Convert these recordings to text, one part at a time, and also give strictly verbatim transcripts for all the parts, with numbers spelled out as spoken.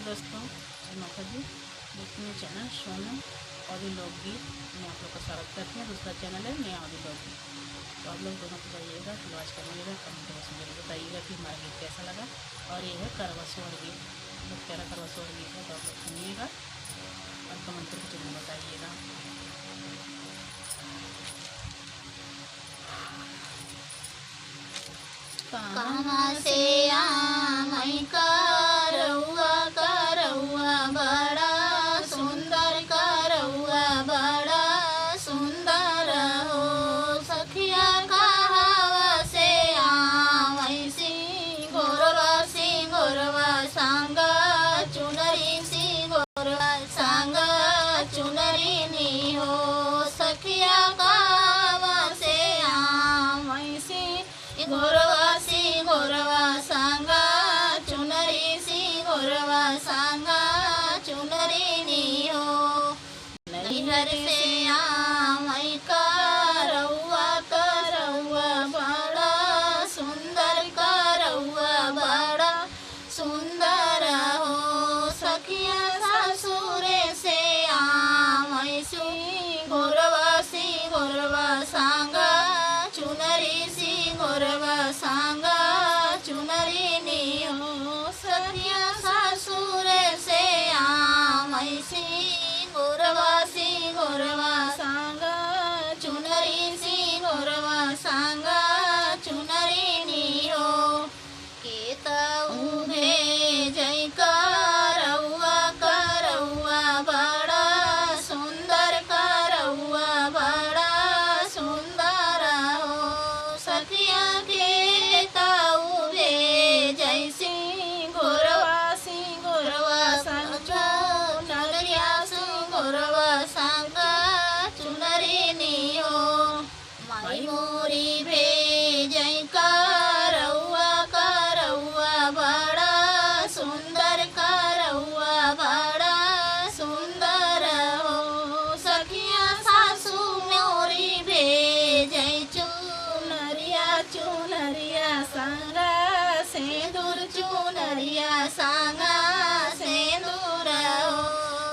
दोस्तों, मैं नौखा जी, दोस्तों, मेरे चैनल सोनम अवधी लोकगीत में आप लोग का स्वागत करती हूँ। दूसरा चैनल है नया अवधी लोकगीत। तो आप लोग दोनों को जाइएगा, वॉच करिएगा, कमेंट बॉक्स में जरूर बताइएगा कि हमारा गीत कैसा लगा। और ये है करवा सोहर गीत, बहुत प्यारा करवा सोहर गीत है, तो आप लोग सुनिएगा और कमेंट करके जरूर बताइएगा। कहाँ से आमई करौआ, करौआ बड़ा सुंदर, करौआ बड़ा सुंदर हो। सखिया कहवा से आमई सिंगोरवा, सिंगोरवा संग चुनरी, सिंगोरवा संग चुनरी नी हो। सखिया कहवा से आमई सिंगोरवा, सिंगोरवा संग चुनरी, सिंगोरवा संग चुनरी नी हो। नैहर से आमई करौआ, करौआ बड़ा सुंदर, करौआ बड़ा सुंदर हो। सखिया ससुरे से आमई सिंगोरवा, सिंगोरवा संग चुनरी, सिंगोरवा संग चुनरी नी हो। सखिया ससुरे से आमई सिंगोरवा, सिंगोरवा संग चुनरी, सिंगोरवा संग चुनरी नी हो। केतऊ भेजई करौआ, करौआ बड़ा सुंदर, करौआ बड़ा सुंदर हो। सखिया केतऊ भेजई सिंगोरवा, सिंगोरवा संग चुनरिया, सिंगोरवा संग चुनरी नी हो। माई मोरी भेजई करौआ, करौआ बड़ा सुंदर, करौआ बड़ा सुंदर हो। सखिया सासू मोरी भेजई चुनरिया, चुनरिया संग सेंदूर, चुनरिया संग सेंदूर हो।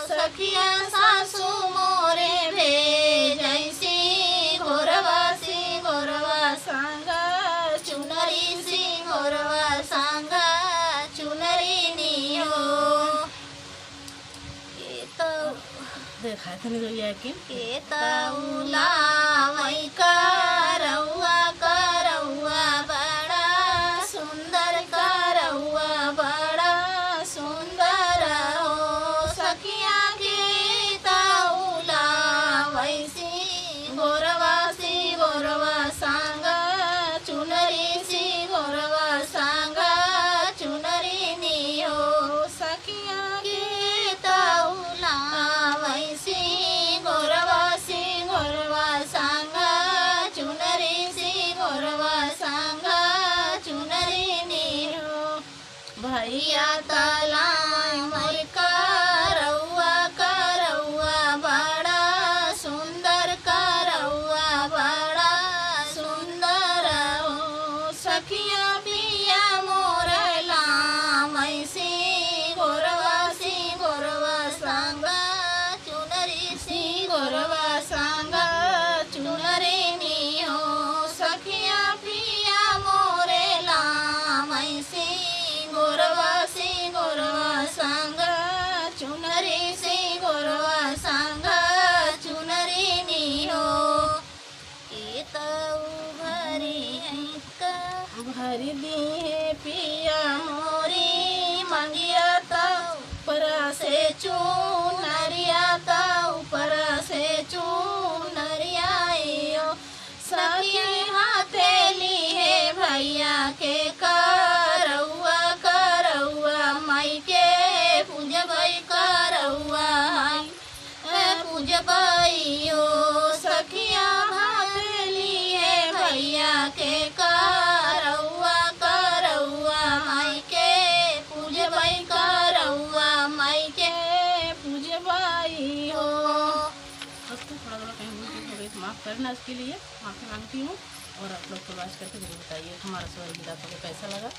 सखिया सासू मोरे भेजई सिंगोरवा, सिंगोरवा संग चुनरी, सिंगोरवा संग चुनरी नी हो। केतऊ देखा तनी गइया के। केतऊ लावई करौआ, करौआ बड़ा सुंदर, करौआ बड़ा सुंदर हो। सखिया केतऊ लावई सिंगोरवा, सिंगोरवा संग चुनरी, सिंगोरवा संग चुनरी नी हो। सखिया केतऊ लावई सिंगोरवा, सिंगोरवा संग चुनरी, सिंगोरवा संग चुनरी नी हो। भैया तलाई मोर करौआ, करौआ बड़ा सुंदर, करौआ बड़ा सुंदर हो। सखिया पिया मोर लामई सिंगोरवा, सिंगोरवा संग चुनरी, सिंगोरवा संग चुनरी नी हो। सखिया पिया मोरे लामई सिंगोरवा, सिंगोरवा संग चुनरी, सिंगोरवा संग चुनरी नी हो। केतऊ भरी अइका भरी दिहे पिया मोरी मंगिया, त ऊपरा से चुनरिया, त ऊपरा से चुनरिया आइयो। सखी हाथे लिहे भैया के करौआ, करौआ माई के पूजबई करौआ हाई। ए पूजबई हो सखिया हाथ लिहे भैया के करौआ, करौआ माई के पूजबई, करौआ माई के पूजबई हो। दोस्तों, थोड़ा थोड़ा कहीं भूल चूक हो गई तो माफ़ करना, इसके लिए माफ़ी मांगती हूँ। और आप लोग को वॉच करके जरूर बताइए हमारा सोहर गीत आप लोग को कैसा लगा।